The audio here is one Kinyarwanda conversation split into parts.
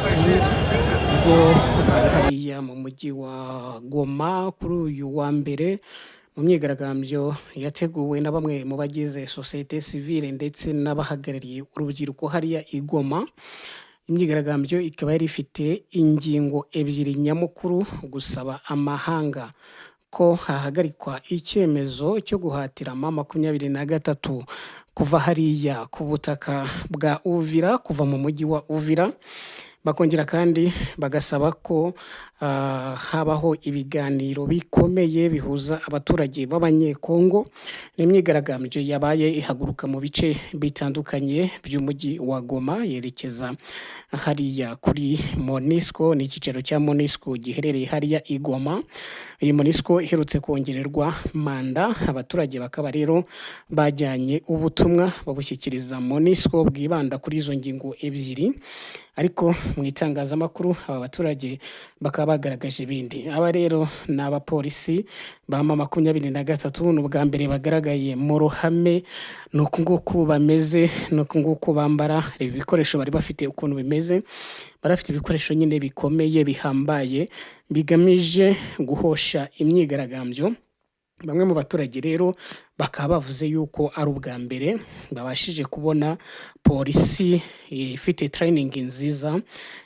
Abapolisi ubwo bari hariya mu mujyi wa Goma kuri uyu wa mbere mu myigaragambyo yateguwe na bamwe mu bagize sosiyete sivile ndetse n'abahagarariye urubyiruko hariya i Goma. Imyigaragambyo ikaba yari ifite ingingo ebyiri nyamukuru: gusaba amahanga ko hahagarikwa icyemezo cyo guhatira M23 kuva hariya ku butaka bwa Uvira, kuva mu mujyi wa Uvira, bakongera kandi bagasaba ko habaho ibiganiro bikomeye bihuza abaturage b'Abanyekongo. Ni imyigaragambyo yabaye ihaguruka mu bice bitandukanye by'umujyi wa Goma yerekeza hariya kuri MONUSCO, ni icyicaro cya MONUSCO giherereye hariya i Goma. Iyi MONUSCO iherutse kongererwa manda, abaturage bakaba rero bajyanye ubutumwa babushyikiriza MONUSCO bwibanda kuri izo ngingo ebyiri, ariko mu itangazamakuru aba baturage bakaba bagaragaje ibindi. Aba rero ni abapolisi ba M23, ni ubwa mbere bagaragaye mu ruhame, ni uku nguku bameze, ni uku nguku bambara, reba ibikoresho bari bafite ukuntu bimeze, bari bafite ibikoresho nyine bikomeye bihambaye bigamije guhosha imyigaragambyo. Bamwe mu baturage rero bakaba bavuze yuko ari ubwa mbere babashije kubona polisi ifite training nziza,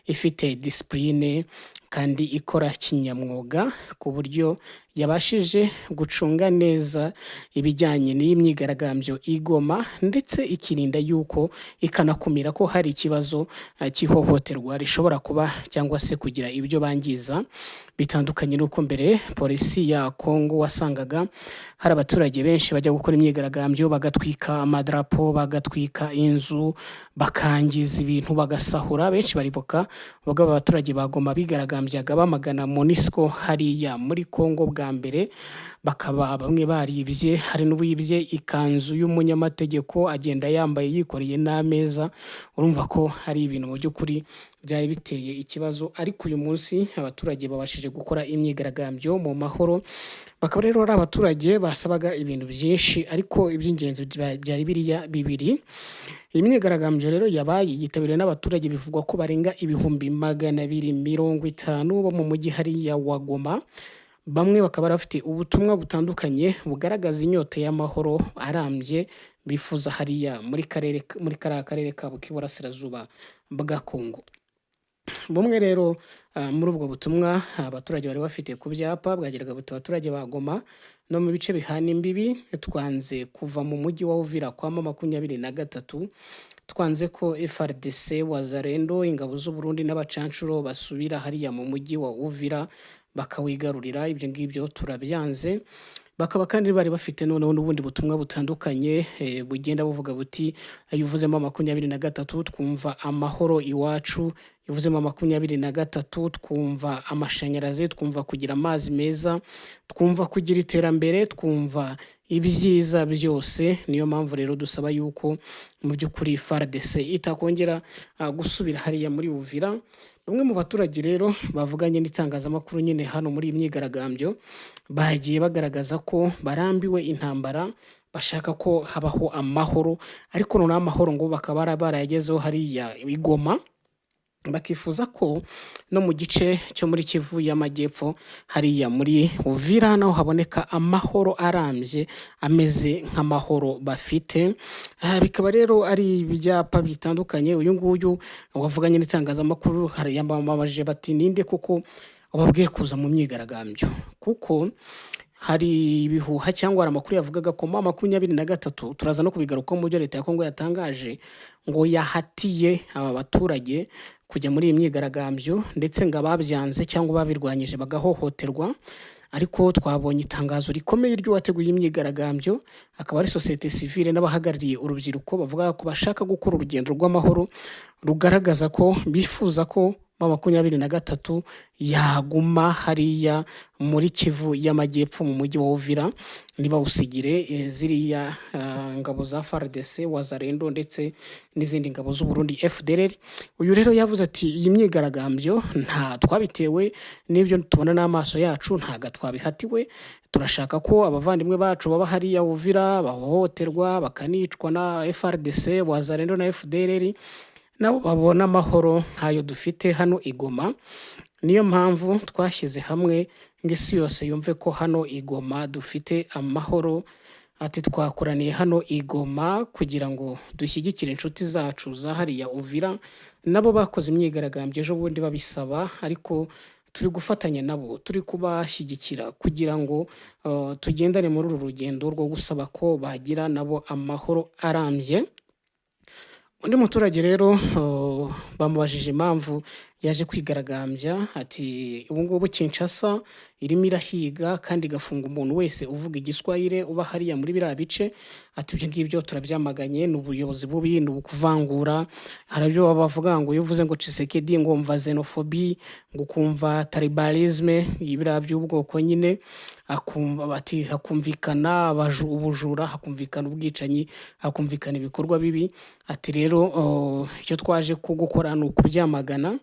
ifite discipline kandi ikora kinyamwuga, ku buryo yabashije gucunga neza ibijyanye n'iyi myigaragambyo i Goma, ndetse ikirinda yuko ikanakumira ko hari ikibazo cy'ihohoterwa rishobora kuba cyangwa se kugira ibyo bangiza, bitandukanye n'uko mbere polisi ya Kongo wasangaga hari abaturage benshi bajya gukora imyigaragambyo bagatwika amadarapo, bagatwika inzu, bakangiza ibintu, bagasahura. Benshi baribuka ubwo aba baturage ba Goma bigaragambyaga bamagana MONUSCO hariya muri Kongo bwa mbere, bakaba bamwe baribye, hari n'uwibye ikanzu y'umunyamategeko agenda yambaye yikoreye n'ameza. Urumva ko hari ibintu mu by'ukuri byari biteye ikibazo, ariko uyu munsi abaturage babashije gukora imyigaragambyo mu mahoro. Bakaba rero ari abaturage basabaga ibintu byinshi, ariko iby'ingenzi byari biriya bibiri. Iyi myigaragambyo rero yabaye yitabiriwe n'abaturage bivugwa ko barenga 250,000 bo mu mujyi hariya wa Goma. Bamwe bakaba bari bafite ubutumwa butandukanye bugaragaza inyota y'amahoro arambye bifuza hariya muri kariya karere kabo k'iburasirazuba bwa Kongo. Bumwe rero muri ubwo butumwa abaturage bari bafite ku byapa bwagiraga buti: "Abaturage ba Goma no mu bice bihana imbibi twanze kuva mu mujyi wa Uvira kwa M23, twanze ko FARDC, Wazalendo, ingabo z'u Burundi n'abacancuro basubira hariya mu mujyi wa Uvira bakawigarurira, ibyo ngibyo turabyanze." Bakaba kandi bari bafite noneho n'ubundi butumwa butandukanye bugenda buvuga buti: "Iyo uvuze M23 twumva amahoro iwacu, iyo uvuze M23 twumva amashanyarazi, twumva kugira amazi meza, twumva kugira iterambere, twumva ibyiza byose. Niyo mpamvu rero dusaba yuko mu by'ukuri FARDC itakongera gusubira hariya muri Uvira." Bamwe mu baturage rero bavuganye n'itangazamakuru nyine hano muri iyi myigaragambyo, bagiye bagaragaza ko barambiwe intambara, bashaka ko habaho amahoro, ariko noneho amahoro ngo bakaba barayagezeho hariya i Goma, bakifuza ko no mu gice cyo muri Kivu y'Amajyepfo hariya muri Uvira naho haboneka amahoro arambye ameze nk'amahoro bafite. Bikaba rero ari ibyapa bitandukanye. Uyu nguyu wavuganye n'itangazamakuru yamamaje bati: "Ninde kuko wababwiye kuza mu myigaragambyo?" Kuko hari ibihuha cyangwa hari amakuru yavugaga ko M23, turaza no kubigarukaho mu byo leta ya Kongo yatangaje, ngo yahatiye aba baturage kujya muri iyi myigaragambyo, ndetse ngo ababyanze cyangwa babirwanyije bagahohoterwa. Ariko twabonye itangazo rikomeye ry'uwateguye imyigaragambyo, akaba ari sosiyete sivile n'abahagarariye urubyiruko, bavuga ko bashaka gukora urugendo rw'amahoro rugaragaza ko bifuza ko M23 yaguma hariya muri Kivu y'Amajyepfo mu mujyi wa Uvira, ntibawusigire ziriya ngabo za FARDC, Wazalendo ndetse n'izindi ngabo z'u Burundi FDLR. Uyu rero yavuze ati: "Iyi myigaragambyo nta twabitewe n'ibyo tubona n'amaso yacu, ntago twabihatiwe. Turashaka ko abavandimwe bacu baba hariya Uvira bahohoterwa bakanicwa na FARDC, Wazalendo na FDLR." nabo babone amahoro ntayo dufite hano i Goma. Niyo mpamvu twashyize hamwe ngo isi yose yumve ko hano i Goma dufite amahoro. Ati twakoraniye hano i Goma kugira ngo dushyigikire inshuti zacu za hariya Uvira, nabo bakoze imyigaragambyo ejo bundi babisaba, ariko turi gufatanya nabo, turi kubashyigikira kugira ngo tugendane muri uru rugendo rwo gusaba ko bagira nabo amahoro arambye. Undi muturage rero bamubajije impamvu yaje kwigaragambya, ati ubu ngubu Kinshasa irimo irahiga kandi igafunga umuntu wese uvuga Igiswahili uba hariya muri biriya bice. Ati ibyo ngibyo turabyamaganye, ni ubuyobozi bubi, ni ukuvangura. Hari ibyo bavuga ngo iyo uvuze ngo Tshisekedi ngo wumva xenophobie, ngo ukumva tribalisme, biriya by'ubwoko nyine, akumva ati hakumvikana ubujura, hakumvikana ubwicanyi, hakumvikana ibikorwa bibi. Ati rero icyo twaje gukora ni ukubyamagana.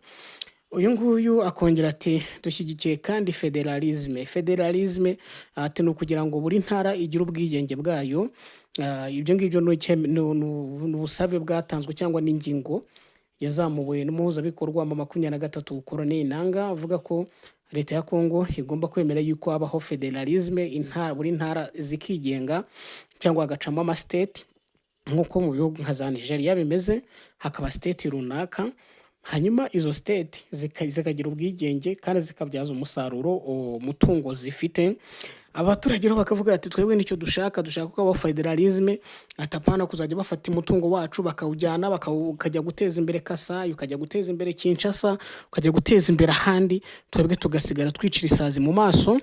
Uyu nguyu akongera ati dushyigikiye kandi fédéralisme. Fédéralisme ati ni ukugira ngo buri ntara igire ubwigenge bwayo. Ibyo ngibyo ni ubusabe bwatanzwe cyangwa n'ingingo yazamuwe n'umuhuzabikorwa wa M23 Corneille Nangaa, avuga ko leta ya Congo igomba kwemera yuko habaho fédéralisme, intara, buri ntara zikigenga cyangwa hagacamo ama state nk'uko mu bihugu nka za Nigeria bimeze, hakaba state runaka, hanyuma izo state zikagira ubwigenge kandi zikabyaza umusaruro umutungo zifite. Abaturage rero bakavuga ati twebwe nicyo dushaka, dushaka ko habaho fédéralisme, ati apana kuzajya bafata umutungo wacu bakawujyana ukajya guteza imbere Kasai, ukajya guteza imbere Kinshasa, ukajya guteza imbere ahandi, twebwe tugasigara twicira isazi mu maso.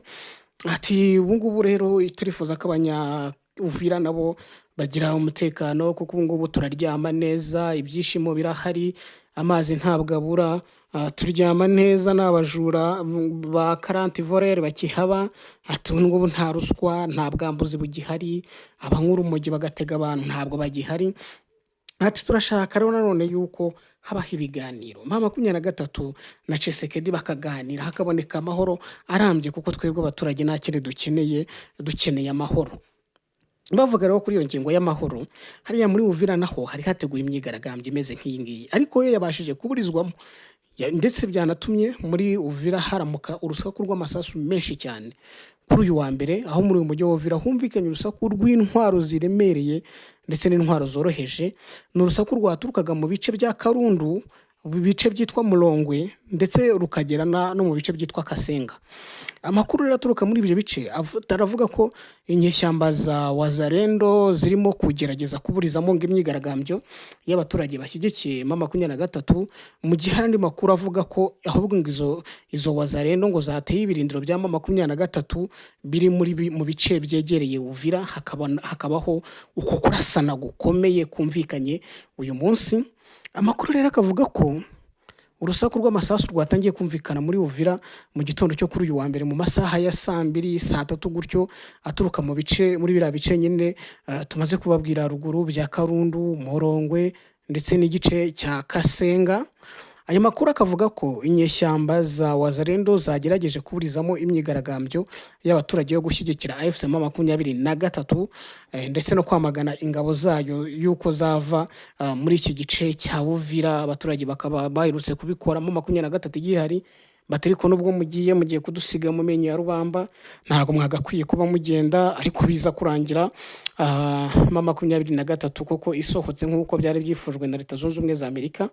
Ati ubu ngubu rero turifuza ko abanya Uvira nabo bagira umutekano, kuko ubu ngubu turaryama neza, ibyishimo birahari, amazi ntabwo abura, turyama neza, nta bajura ba quarante voleurs bakihaba. Ati ubu ngubu nta ruswa, nta bwambuzi bugihari, abanywa urumogi bagatega abantu ntabwo bagihari. Ati turashaka rero nanone yuko habaho ibiganiro, M23 na Tshisekedi bakaganira, hakaboneka amahoro arambye, kuko twebwe abaturage nta kindi dukeneye, dukeneye amahoro. Bavuga rero kuri iyo ngingo y'amahoro, hariya muri Uvira naho hari hateguye imyigaragambyo imeze nk'iyi ngiyi, ariko yo yabashije kuburizwamo. Ndetse byanatumye muri Uvira haramuka urusaku rw'amasasu menshi cyane kuri uyu wa mbere, aho muri uyu mujyi wa Uvira humvikanye urusaku rw'intwaro ziremereye ndetse n'intwaro zoroheje. Ni urusaku rwaturukaga mu bice bya Karundu, mu bice byitwa Murongwe, ndetse rukagera no mu bice byitwa Kasenga. Amakuru rero aturuka muri ibyo bice aravuga ko inyeshyamba za Wazalendo zirimo kugerageza kuburizamo ngo imyigaragambyo y'abaturage bashyigikiye M23, mu gihe hari andi makuru avuga ko ahubwo ngo izo Wazalendo ngo zateye ibirindiro bya M23 biri mu bice byegereye Uvira, hakabaho uko kurasana gukomeye kumvikanye uyu munsi. Amakuru rero akavuga ko urusaku rw'amasasu rwatangiye kumvikana muri Uvira mu gitondo cyo kuri uyu wa mbere mu masaha ya saa mbiri, saa tatu gutyo, aturuka mu bice, muri biriya bice nyine tumaze kubabwira haruguru bya Karundu, Murongwe ndetse n'igice cya Kasenga. Ayo makuru akavuga ko inyeshyamba za Wazalendo zagerageje kuburizamo imyigaragambyo y'abaturage yo gushyigikira AFC M23 ndetse no kwamagana ingabo zayo yuko zava muri iki gice cya Uvira. Abaturage bakaba baherutse kubikoramo 23 igihari, bati ariko nubwo mugiye kudusiga mu menyo ya rubamba, ntabwo mwagakwiye kuba mugenda. Ariko biza kurangira M23 koko isohotse nk'uko byari byifujwe na Leta Zunze Ubumwe za Amerika,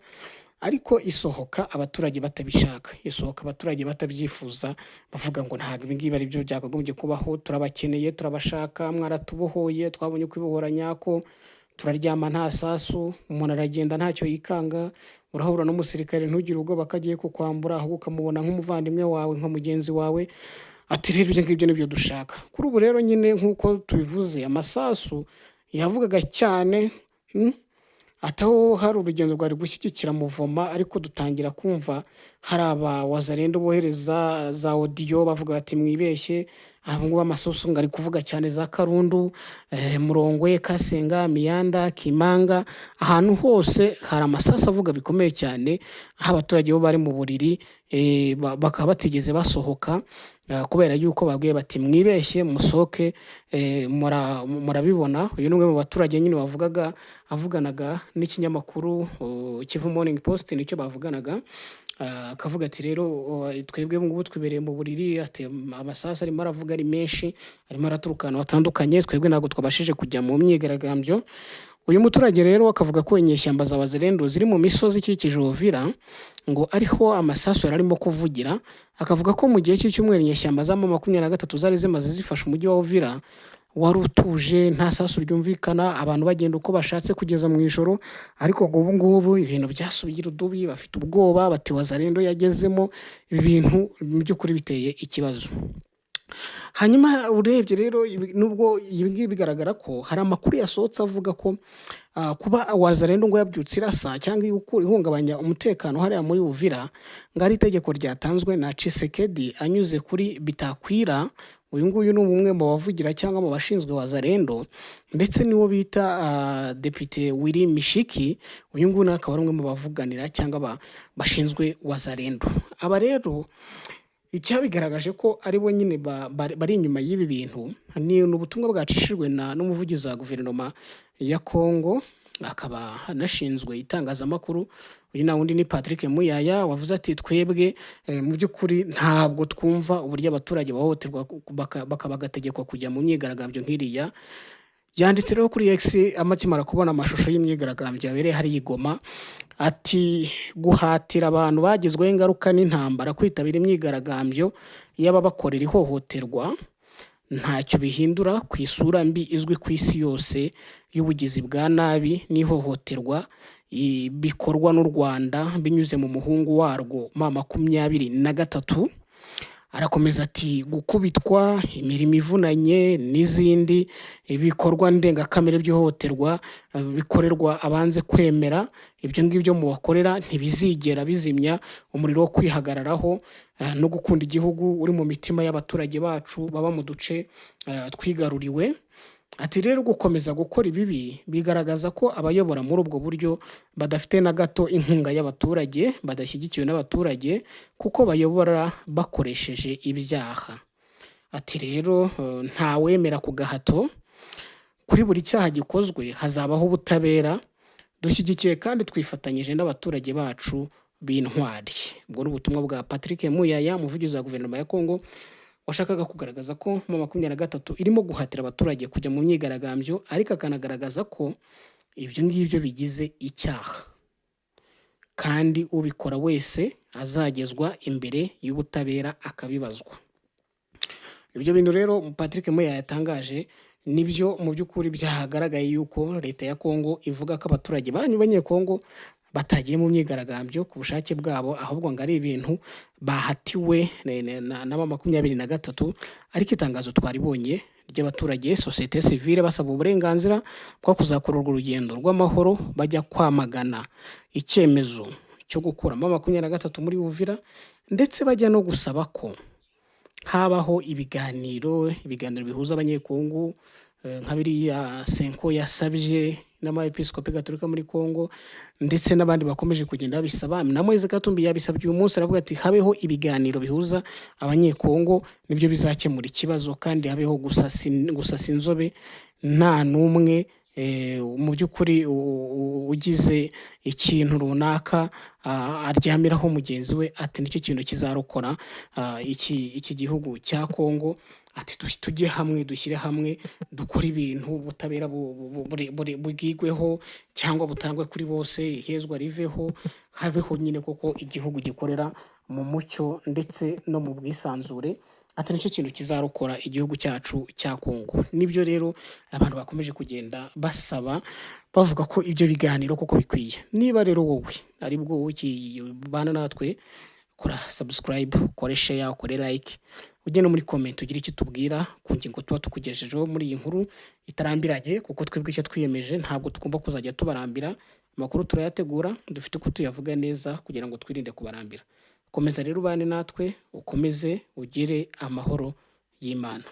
ariko isohoka abaturage batabishaka, isohoka abaturage batabyifuza, bavuga ngo ntabwo ibi ngibi ari byo byakagombye kubaho, turabakeneye, turabashaka, mwaratubohoye, twabonye kwibohora nyako, turaryama nta sasu, umuntu aragenda ntacyo yikanga, urahura n'umusirikare ntugire ubwoba ko agiye kukwambura, ahubwo ukamubona nk'umuvandimwe wawe, nka mugenzi wawe. Ati rero ibyo ngibyo nibyo dushaka. Kuri ubu rero nyine nk'uko tubivuze, amasasu yavugaga cyane, ati aho hari urugendo rwari gushyigikira mouvement, ariko dutangira kumva hari aba Wazalendo bohereza za audio bavuga bati mwibeshye, Aho ngubu amasasu ngo ari kuvuga cyane za Karundu, Murongwe, Kasenga, Miyanda, Kimanga, ahantu hose hari amasasu avuga bikomeye cyane, aho abaturage bo bari mu buriri, bakaba batigeze basohoka, kubera yuko babwiye bati mwibeshye musohoke, murabibona. Uyu ni umwe mu baturage nyine wavugaga, avuganaga n'ikinyamakuru Kivu Morning Post, nicyo bavuganaga. Akavuga ati rero twebwe ubu ngubu twibereye mu buriri, ati amasasu arimo aravuga ari menshi, arimo araturuka ahantu hatandukanye, twebwe ntabwo twabashije kujya mu myigaragambyo. Uyu muturage rero akavuga ko inyeshyamba za Wazalendo ziri mu misozi ikikije Uvira, ngo ariho amasasu yari arimo kuvugira. Akavuga ko mu gihe cy'icyumweru inyeshyamba za M23 zari zimaze zifashe umujyi wa Uvira, wari utuje, nta sasu ryumvikana, abantu bagenda uko bashatse kugeza mu ijoro. Ariko ngo ubu ngubu ibintu byasubiye irudubi, bafite ubwoba, bati Wazalendo yagezemo, ibi bintu mu by'ukuri biteye ikibazo. Hanyuma urebye rero, nubwo ibi ngibi bigaragara ko hari amakuru yasohotse avuga ko kuba Wazalendo ngo yabyutse irasa cyangwa ihungabanya umutekano hariya muri Uvira, ngo ari itegeko ryatanzwe na Tshisekedi anyuze kuri Bitakwira. Uyu nguyu ni umwe mu bavugira cyangwa mu bashinzwe Wazalendo, ndetse n'uwo bita Depite Willy Mishiki. Uyu nguyu nawe akaba ari umwe mu bavuganira cyangwa bashinzwe Wazalendo. Aba rero icyabigaragaje ko ari bo nyine bari inyuma y'ibi bintu ni ubutumwa bwacishijwe n'umuvugizi wa guverinoma ya Kongo, akaba anashinzwe itangazamakuru. Uyu nta wundi ni Patrick Muyaya, wavuze ati twebwe mu by'ukuri ntabwo twumva uburyo abaturage bahohoterwa bakaba bagategekwa kujya mu myigaragambyo nk'iriya. Yanditse rero kuri X akimara kubona amashusho y'imyigaragambyo yabereye hariya i Goma, ati guhatira abantu bagizweho ingaruka n'intambara kwitabira imyigaragambyo y'ababakorera ihohoterwa ntacyo bihindura ku isura mbi izwi ku isi yose y'ubugizi bwa nabi n'ihohoterwa bikorwa n'u Rwanda binyuze mu muhungu warwo M23. Arakomeza ati gukubitwa, imirimo ivunanye n'izindi ibikorwa ndengakamere by'ihohoterwa bikorerwa abanze kwemera ibyo ngibyo mubakorera ntibizigera bizimya umuriro wo kwihagararaho no gukunda igihugu uri mu mitima y'abaturage bacu baba mu duce twigaruriwe. Ati rero gukomeza gukora ibibi bigaragaza ko abayobora muri ubwo buryo badafite na gato inkunga y'abaturage, badashyigikiwe n'abaturage, kuko bayobora bakoresheje ibyaha. Ati rero ntawemera ku gahato, kuri buri cyaha gikozwe hazabaho ubutabera, dushyigikiye kandi twifatanyije n'abaturage bacu b'intwari. Ubwo ni ubutumwa bwa Patrick Muyaya, umuvugizi wa guverinoma ya Kongo, washakaga kugaragaza ko M23 irimo guhatira abaturage kujya mu myigaragambyo, ariko akanagaragaza ko ibyo ngibyo bigize icyaha, kandi ubikora wese azagezwa imbere y'ubutabera akabibazwa. Ibyo bintu rero Patrick Muyaya yatangaje nibyo mu by'ukuri byagaragaye yuko leta ya Kongo ivuga ko abaturage banyu banyekongo batagiye mu myigaragambyo ku bushake bwabo, ahubwo ngo ari ibintu bahatiwe na M23. Ariko itangazo twaribonye ry'abaturage, sosiyete sivile, basaba uburenganzira bwo kuzakora urwo rugendo rw'amahoro bajya kwamagana icyemezo cyo gukura M23 muri Uvira, ndetse bajya no gusaba ko habaho ibiganiro bihuza abanyekongo, nka biriya Senko yasabye n'abepiskopi gatolika muri Kongo, ndetse n'abandi bakomeje kugenda babisaba. Na Moise Katumbi yabisabye uyu munsi, aravuga ati habeho ibiganiro bihuza abanyekongo, nibyo bizakemura ikibazo, kandi habeho gusasa inzobe, nta n'umwe mu by'ukuri ugize ikintu runaka aryamiraho mugenzi we, ati nicyo kintu kizarokora iki gihugu cya Kongo. Ati tujye hamwe, dushyire hamwe, dukore ibintu, ubutabera bwigweho cyangwa butangwe kuri bose, ihezwa riveho, habeho nyine koko igihugu gikorera mu mucyo ndetse no mu bwisanzure. Ati nicyo kintu kizarokora igihugu cyacu cya Kongo. Nibyo rero abantu bakomeje kugenda basaba, bavuga ko ibyo biganiro koko bikwiye. Niba rero wowe aribwo ukibana natwe, kora subscribe, ukore share, ukore like, ujye no muri comment ugire icyo tubwira ku ngingo tuba tukugejejeho muri iyi nkuru itarambiranye, kuko twebwe icyo twiyemeje ntabwo tugomba kuzajya tubarambira. Amakuru turayategura, dufite uko tuyavuga neza kugira ngo twirinde kubarambira. Komeza rero ubane natwe, ukomeze ugire amahoro y'Imana.